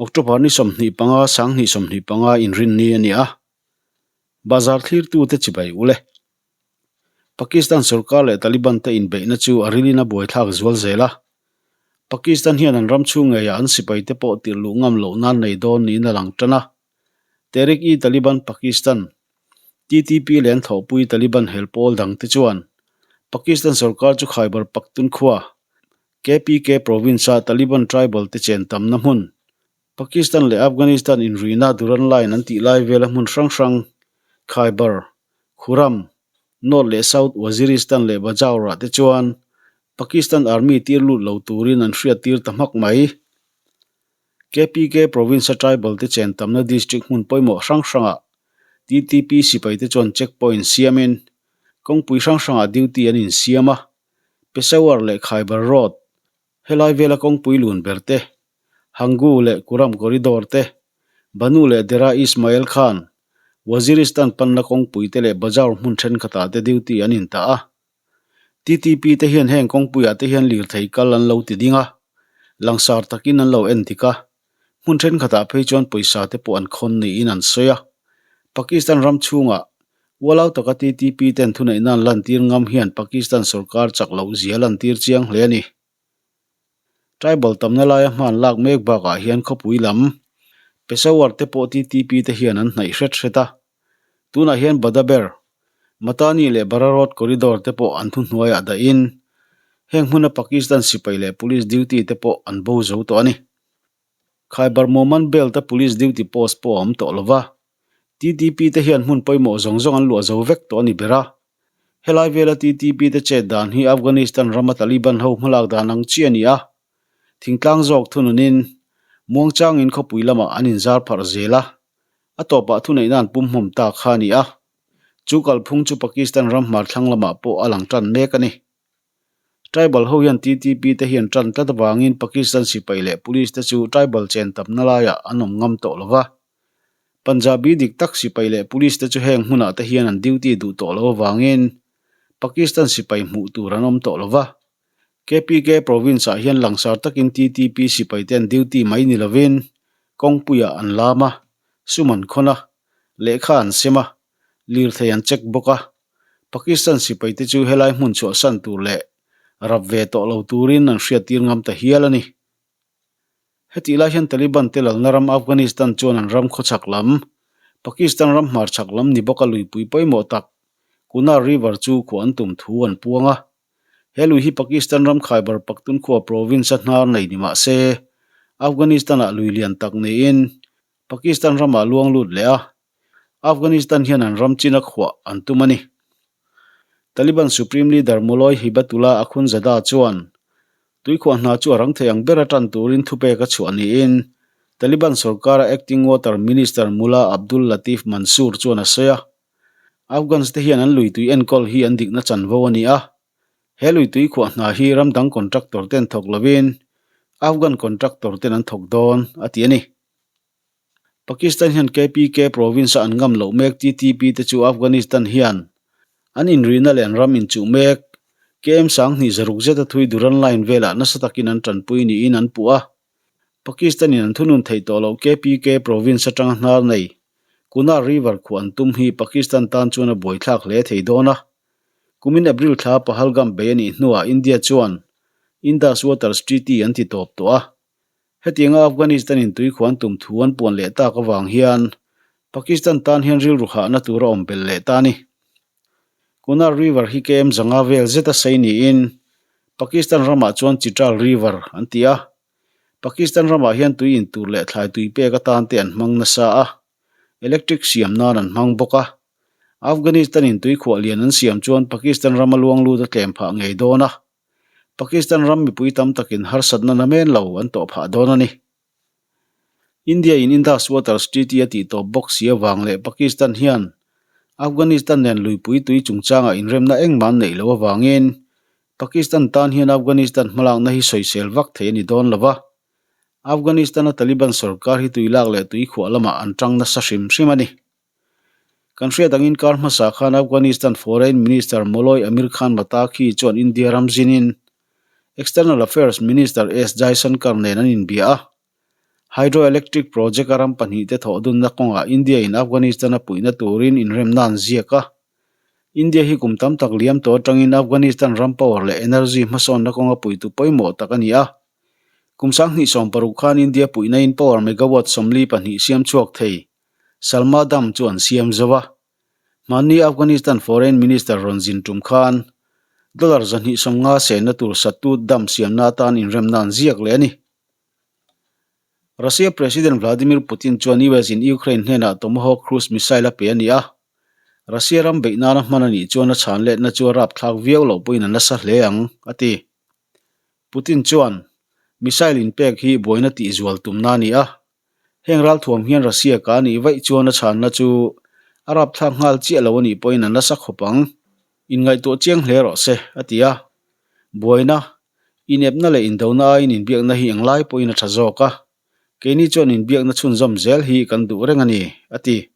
October ni 25 2025 inrinni a ni a, bazar thlirtute chibai ul e. Pakistan sorkar leh Taliban te inbeihna chu a rilin a buaithlak zual zel a. Pakistan hian an ram chhung ngeiah an sipaite pawh tirh luh ngam loh nan nei dawn niin a lang tan a. Tehrik-i-Taliban Pakistan, TTP leh an thawhpui Taliban hel pawl dangte chuan Pakistan sorkar chu Khyber Pakhtunkhwa, KPK province-a Taliban tribal te chen tamna hmun, Pakistan leh Afghanistan inruihna Durand Line an tih lai vela hmun hrang hrang, Khyber, Khurram, North leh South Waziristan leh Bajaur-ah te chuan Pakistan Army tir lut lo turin an hriattir ta hmak mai. KPK province-a tribal te chen tamna district hmun pawimawh hrang hrangah TTP sipaite chuan checkpoint siamin kawngpui hrang hrangah duty an insiam a, Peshawar leh Khyber Road, helai vela kawngpui lun ber te, Hangu leh Kurram Corridor te, Bannu leh Dera Ismail Khan, Waziristan panna kawngpui te leh Bajaur hmun thenkhatah te duty an intah a. TTP te hian heng kawngpuiah te hian lirthei kal an lo ti ding a, langsar takin an lo en dik a, hmun thenkhatah phei chuan pawisa te pawh an khawn niin an sawi a. Pakistan ram chhungah ualau taka TTP ten thuneihna an lantir ngam hian Pakistan sorkar chak loh zia lantir chiang hle a ni. Tribal tamna laia hman lak mek bakah hian khawpui lam Peshawar te pawh TTP te hian an hnaih hret hret a. Tunah hian Badaber, Matani leh Bara Road Corridor te pawh an thuhnuaiah dahin heng hmuna Pakistan sipai leh police duty te pawh an bo zo tawh a ni. Khyber Mohmand Belt-a police duty post pawh a awm tawh lova, TTP te hian hmun pawimawh zawng zawng an luah zo vek tawh a ni ber a. Helai vela TTP te chet dan hi Afghanistan rama Taliban ho hmalak dan ang chi a ni a, thingtlang zawk thununin muangchangin khawpui lamah an inzar pharh zel a, a tawpah thuneihna an pumhmawm ta kha a ni a. Chu kalphung chu Pakistan ram hmarthlang lamah pawh a lang tan mek a ni. Tribal ho hian TTP te hian tan tlat avangin Pakistan sipai leh police te chu tribal chen tamna laiah an awm ngam tawh lo va. Punjabi dik tak sipai leh police te chu heng hmunah te hian an duty duh tawh lo avangin Pakistan sipai hmuh tur an awm tawh lo va. KPK province ah hian langsar takin TTP sipai te an duty mai ni lovin kawngpuiah an lam a, sum an khawn a, lehkha an sem a, lirthei an check bawk a. Pakistan sipaite chu helai hmun chhuahsan tur leh rap ve tawh lo turin an hriattir ngam ta hial a ni. Hetih lai hian Taliban te lalna ram Afghanistan chuan an ram khawchhak lam, Pakistan ram hmarchhak lam ni bawka luipui pawimawh tak, Kunar River chu khuah an tum thu an puang a. He lui hi Pakistan ram Khyber Pakhtunkhwa province-a hnar nei ni mah se, Afghanistan-ah lui lian tak niin Pakistan ramah luang lut leh a, Afghanistan hian an ram chin a khuah an tum a ni. Taliban Supreme Leader Mawlawi Hibatullah Akhundzada chuan tuikhuah hna chu a rang thei ang ber a tan turin thupek a chhuah niin Taliban sorkara Acting Water Minister Mullah Abdul Latif Mansoor chuan a sawi a. Afghans te hian an lui tui enkawl hi an dikna chanvo a ni a. He lui tui khuah hna hi ram dang contractor ten thawk lovin Afghan contractor ten an thawk dawn, a ti a ni. Pakistan hian KPK province-a an ngam loh mek TTP te chu Afghanistan hian an inrihna leh an ram inchuh mek KM 2006 zeta thui Durand Line velah nasa takin an tanpui niin an puh a. Pakistan-in an thunun theih tawh loh KPK province atanga hnar nei Kunar River khuah an tum hi Pakistan tan chuan a buaithlak hle thei dawn a. Kumin April thla Pahalgam bei a nih hnuah India chuan Indus Waters Treaty an ti tawp tawh a. Hetianga Afghanistan-in tuikhuan tum thu an puan leh tak avang hian Pakistan tan hian rilru hahna tur a awm belh leh ta a ni. Kunar River hi KM zanga vel zeta sei niin Pakistan ramah chuan Chitral River an ti a. Pakistan ramah hian tui in tur leh thlai tui pek atan te an hmang nasa a, electric siam nan an hmang bawk a. Afghanistan-in tuikhuah lian an siam chuan Pakistan rama luang lut a tlem phah ngei dawn a. Pakistan ram mipui tam takin harsatna na men lo an tawh phah dawn a ni. India in Indus Waters Treaty a tih tawp bawk si avang leh Pakistan hian Afghanistan nen luipui tui chungchangah inremna engmah an neih loh avangin Pakistan tan hian Afghanistan hmalakna hi sawisel vak thei a ni dawn lo va. Afghanistan-a Taliban sorkar hi tui lak leh tui khuah lamah an tang nasa hrim hrim a ni. Kan hriat angin kar hmasa khan Afghanistan Foreign Minister Mawlawi Amir Khan Muttaqi chuan India ram zinin External Affairs Minister S Jaishankar nen an inbia a. Hydroelectric project-a ram pahnihte thawh dunna kawngah India-in Afghanistan-a puihna turin inremna an ziak a. India hi kum tam tak liam tawh atangin Afghanistan ram power leh energy hmasawnna kawnga puitu pawimawh tak a ni a. Kum 2016 khan India puihnain power megawatt 42 siam chhuak thei Salma Dam chu an siam zo a. Hmanni Afghanistan Foreign Minister rawn zin tum khan dollar 250 senna tur Satut Dam siamna atan inremna an ziak leh a ni. Russia President Vladimir Putin chuan US in Ukraine hnenah Tomahawk cruise missile a pe a ni a. Russia ram beih nana hman a nih chuan a chhan letna chu a rapthlak viau loh pawhin a nasa hle ang, a ti. Putin chuan, Missile inpek hi buaina tihzual tumna a ni a. Heng ralthuam hian Russia ka nih vaih chuan a chhanna chu a rapthlak nghal chiah lo a nih pawhin a nasa khawp ang. Inngaihtuah chiang hle rawh se, a ti a. Buaina, inepna leh indona aiin inbiakna hi englai pawhin a tha zawk a. Keini chuan inbiakna chhunzawm zel hi kan duh reng a ni, a ti.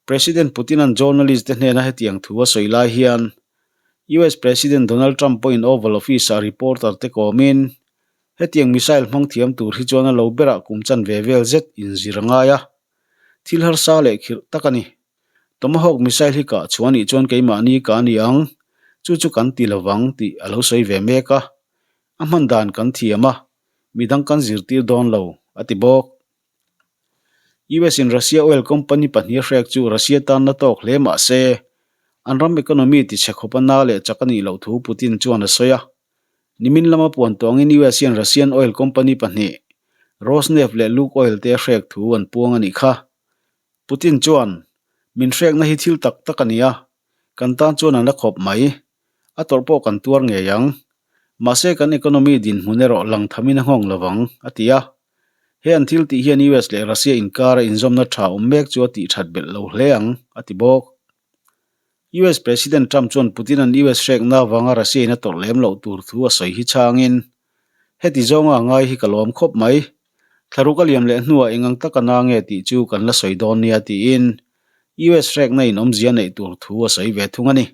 President Putin-a'n journalist te hnena hetiang thu a sawi lai hian US President Donald Trump pawhin Oval Office-ah reporter te kawmin hetiang missile hmang thiam tur hi chuan a lo berah kum chanve vel zet inzir a ngai a, thil harsa leh khirh tak a ni. Tomahawk missile hi kah chhuah anih chuan keimahni ka ni ang, chu chu kan ti lovang tih a lo sawi ve mek a, a hman dan kan thiam a, midang kan zirtir dawn lo, a ti bawk. US in Russia oil company pahnih a hrek chu Russia tan na tawk hle mah se, an ram economy tichhe khawpa na leh chak a nih loh thu Putin chuan a sawi a. Nimin lama puan tawngin US hian Russian oil company pahnih, Rosneft leh Lukoil te a hrek thu an puang a nih kha. Putin chuan, Min hrekna hi thil tak tak a ni a, kan tan chuan a la khawp mai. A tawrh pawh kan tuar ngei ang. Mahse kan economy dinhmun erawh lang thamin a nghawng lovang, a ti a. He an thil tih hian US leh Russia inkara inzawmna tha awm mek chu a tih that belh lo hle ang, a ti bawk. US President Trump chuan Putin-a'n US hrekna avanga Russia-in a tawrh lem loh tur thu a sawi hi changin, Heti zawnga ngai hi ka lawm khawp mai. Thlaruk a liam leh hnuah eng ang taka na nge tih chu kan la sawi dawn nia tiin US hrekna in awmzia neih tur thu a sawi ve thung a ni.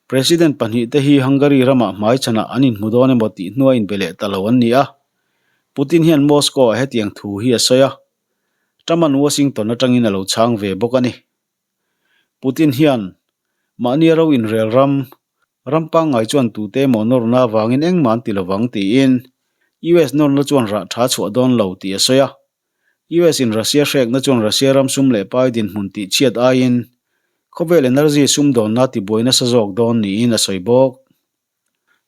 President pahnihte hi Hungary ramah hmaichhanah an inhmu dawn emaw tih hnua inbe leh ta lo an ni a. Putin hian Moscow-ah hetiang thu hi a sawi a. Trump-a'n Washington atangin a lo chhang ve bawk a ni. Putin hian mahnia ro inrel ram, ram pangngai chuan tute emaw nawrna avangin engmah an ti lovang tiin US nawrna chuan rah tha chhuah dawn lo tih a sawi a. US in Russia hrekna chuan Russia ram sum leh pai dinhmun tih chhiat aiin khawvel energy sumdawnna tibuai nasa zawk dawn niin a sawi bawk.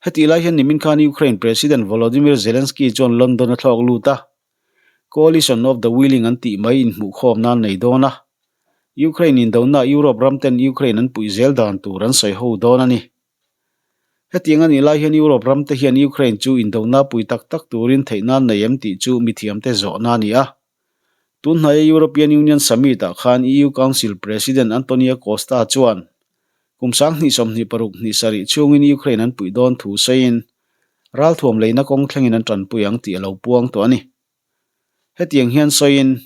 Hetih lai hian nimin khan Ukraine President Volodymyr Zelensky chuan London a thlawk lut a, Coalition of the Willing an tih mai inhmuhkhawm nan nei dawn a, Ukraine indona Europe ram ten Ukraine an puih zel dan tur an sawi ho dawn a ni. Hetiang a nih lai hian Europe ram te hian Ukraine chu indona pui tak tak turin theih nan nei em tih chu mithiamte zawhna a ni a. Tun hnaia European Union Summit-ah khan EU Council President Antonio Costa chuan kum 2026 hnih sarih chhungin Ukraine an puih dawn thu sawiin ralthuam leina kawng thlengin an tanpui ang tih a lo puang tawh a ni. Hetiang hian sawiin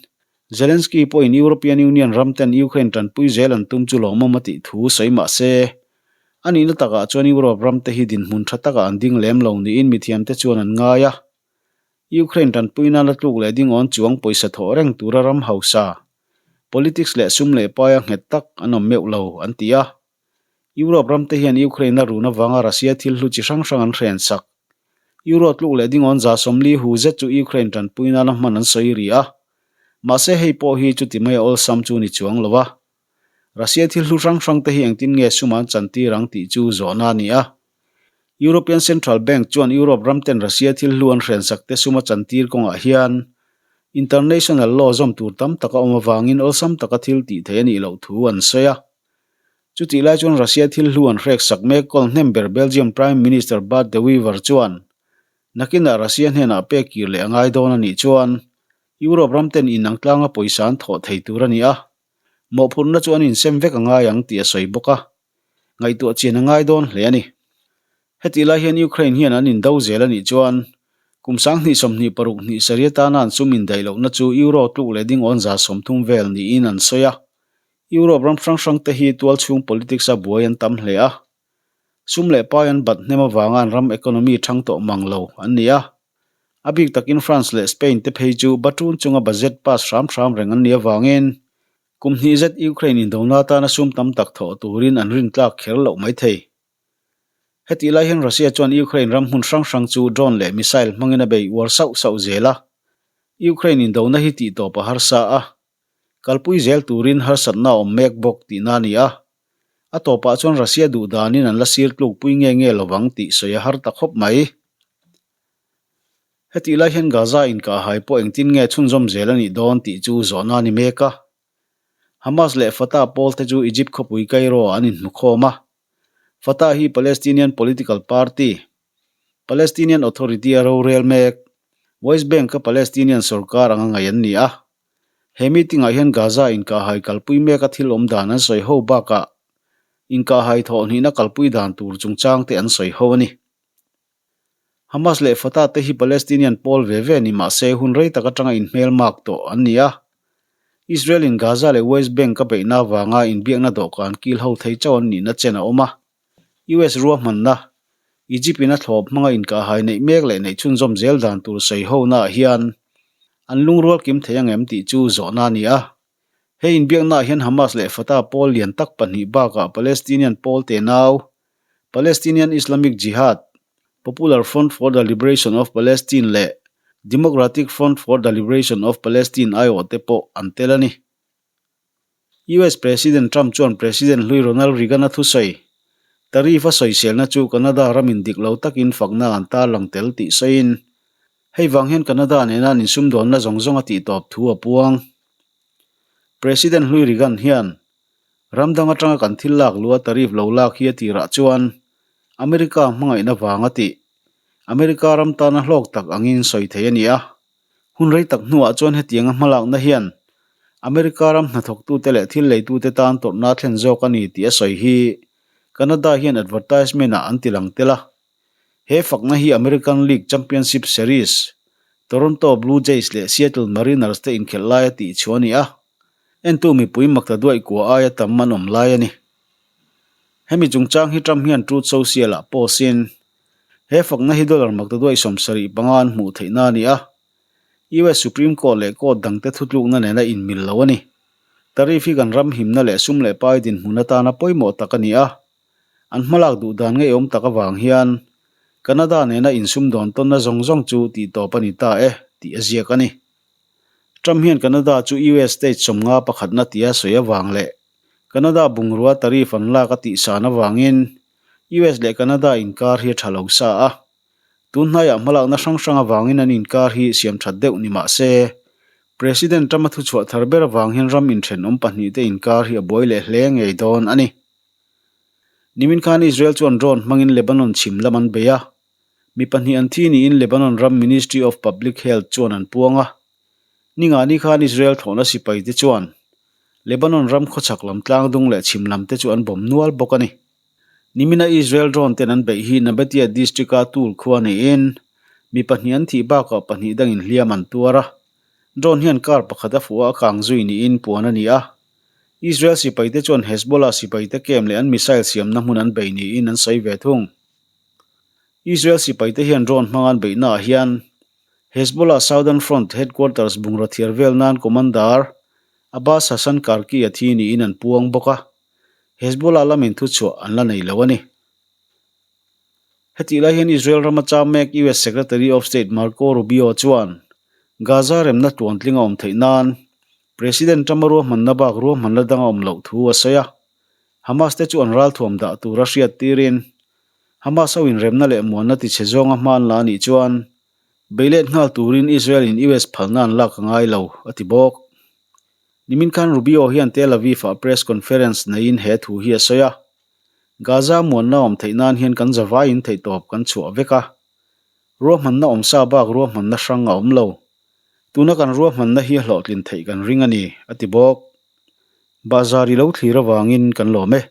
Zelensky pawhin European Union ram ten Ukraine tanpui zel an tum chu lawmawm a tih thu sawi mah se, a nihna takah chuan Europe ram te hi dinhmun tha takah an ding lem lo niin mithiamte chuan an ngai a. Ukraine tanpui nana tluk leh dingawn chuang pawisa thawh reng tura ram hausa, politics leh sum leh paia nghet tak an awm meuh lo, an ti a. Europe ram te hian Ukraine a run avanga Russia thil hlu chi hrang hrang an hren sak. Euro tluk leh dingawn 40 hu zet chu Ukraine tanpui nana hman an sawi ri a. Mahse hei pawh hi chuti mai a awlsam chu ni chuang lo a. Russia thil hlu hrang hrang te hi engtin nge sum an chantir ang tih chu zawhna a ni a. European Central Bank chuan Europe ram ten Russia thil hlu an hren sak te sum a chantir kawngah hian international law zawm tur tam tak a awm avangin awlsam taka thil tih theih a nih loh thu an sawi a. Chutih lai chuan Russia thil hlu an hrek sak mek kawl hnem ber Belgium Prime Minister Bart De Wever chuan nakinah Russia hnenah pek kir leh a ngai dawn a nih chuan Europe ram ten inang tlanga pawisa an thawh thei tur a ni a, mawhphurhna chu an insem vek a ngai ang tih a sawi bawk a, ngaihtuah chian a ngai dawn hle a ni. Hetih lai hian Ukraine hian an indo zel a nih chuan kum 2026 hnih sarih atana an sum indaih lohna chu Euro tluk leh dingawn 30% vel niin an sawi a. Europe ram hrang hrang te hi tualchhung politics a buai an tam hle a. Sum leh pai an bat hnem avanga an ram economy thang tawh mang lo an ni a. A bik takin France leh Spain te phei chu Batrun chunga budget pass hram hram reng an nih avangin kum hnih zet Ukraine indona atana sum tam tak thawh turin an rintlak kher loh mai thei. Hetih lai hian Russia chuan Ukraine ram hmun hrang hrang chu drone leh missile hmangin a bei uar sauh sauh zel a. Ukraine indona hi tihtawp a harsa a, kalpui zel turin harsatna a awm mek bawk tihna a ni a. A tawpah chuan Russia duh danin an la sir tlukpui nge nge lovang tih sawi a har ta khawp mai. Hetih lai hian Gaza inkahhai pawh engtin nge chhunzawm zel a nih dawn tih chu zawhna a ni mek a. Hamas leh Fatah pawl te chu Egypt khawpui Cairo ah an inhmukhawm a. Fatah hi Palestinian political party, Palestinian Authority a rorel mek, West Bank-a Palestinian sorkar anga ngaih an ni a. He meeting-ah hian Gaza inkahhai kalpui meka thil awm dan an sawi ho bakah inkahhai thawhhnihna kalpui dan tur chungchang te an sawi ho a ni. Hamas leh Fatah te hi Palestinian pawl ve ve ni mah se hun rei tak atanga inhmelmak tawh an ni a. Israel-in Gaza leh West Bank a beihna avanga inbiakna dawhkan kil ho thei chauh an nihna chen a awm a. US ruahmanna, Egypt-in a thlawp hmanga inkahhai neih mek leh neih chhunzawm zel dan tur sawi honaah hian an lungrual kim thei ang em tih chu zawhna a ni a. He inbiaknaah hian Hamas leh Fatah pawl lian tak pahnih bakah Palestinian pawl tenau, Palestinian Islamic Jihad, Popular Front for the Liberation of Palestine leh Democratic Front for the Liberation of Palestine aiawhte pawh an tel a ni. US President Trump chuan President hlui Ronald Reagan-a thusawi, Tariff a sawiselna chu Canada ramin dik lo takin fakna an tarlang tel tih sawiin, hei vang hian Canada nena an insumdawnna zawng zawng a tihtawp thu a puang. President hlui Reagan hian Ram dang atanga kan thil lak luh a tariff lo lak hi a tirah chuan America hmangaihna vang a tih. America ram tana hlawk tak angin sawi thei a ni a. Hun rei tak hnuah chuan hetianga hmalakna hian America ram hnathawktute leh thil leitute tan tawrhna a thlen zawk a ni tih a sawi hi Canada hian advertisement-ah an ti lang tel a. He fakna hi American League Championship Series, Toronto Blue Jays leh Seattle Mariners te inkhelh laia tihchhuah a ni a. Entu mipui makta duaih kua aia tam an awm lai a ni. Hemi chungchang hi Trump hian Truth Social-ah post-in, He fakna hi dollar makta duaih 75 an hmuh theihna a ni a, US Supreme Court leh court dangte thutlukna nena inmil lo a ni. Tariff hi kan ram himna leh sum leh pai dinhmun atana pawimawh tak a ni a, an hmalak duh dan ngeiawm tak avang hian Canada nena insumdawn tawnna zawng zawng chu tihtawp a ni ta e, tih a ziak a ni. Trump hian Canada chu US state 50 pakhatna tia sawi avang leh Canada bungrua tariff an lak a tihsan avangin US leh Canada inkar hi a tha lo sa a. Tun hnaiah hmalakna hrang hrang avangin an inkar hi siam that deuh ni mah se, President Trump-a thuchhuah thar ber avang hian ram inthenawm pahnihte inkar hi a buai leh hle ngei dawn a ni. Nimin khan Israel chuan drone hmangin Lebanon chhim lam an bei a. Mi pahnih an thi niin Lebanon ram Ministry of Public Health chuan an puang a. Ningani khan Israel thlawhna sipaite chuan Lebanon ram khawchhak lam tlangdung leh chhim lam te chu an bawm nual bawk a ni. Nimina Israel drone ten an beih hi Nabatea district-a Tul khua niin mi pahnih an thih bakah pahnih dangin hliam an tuar a. Drone hian car pakhat a fuh a a kang zui niin puan a ni a. Israel sipaite chuan Hezbollah sipaite camp leh an missile siamna hmun an bei niin an sawi ve thung. Israel sipaite hian drone hmanga an beihnaah hian Hezbollah Southern Front headquarters bungraw thiar vel nan commander Abbas Hassan Karki a thi niin an puang bawk a, Hezbollah lamin thuchhuah an la nei lo a ni. Hetih lai hian Israel rama cham mek US Secretary of State Marco Rubio chuan Gaza remna tluantling a awm theih nan President Trump-a ruahmanna bak ruahmanna dang a awm loh thu a sawi a. Hamas te chu an ralthuam dah tura hriat tirin Hamas ho inremna leh muanna tichhe zawnga hma an la a nih chuan beilet nghal turin Israel in US phalna an lak a ngai lo, a ti bawk. Nimin khan Rubio hian Tel Aviv-ah press conference neiin he thu hi a sawi a, Gaza muanna awm theih nan hian kan zavaiin theihtawp kan chhuah vek a, ruahmanna awmsa bak ruahmanna hrang a awm lo. Tuna kan ruahmanna hi a hlawhtlin theih kan ring a ni, a ti bawk. Bahzar i lo thlir avangin kan lawm e.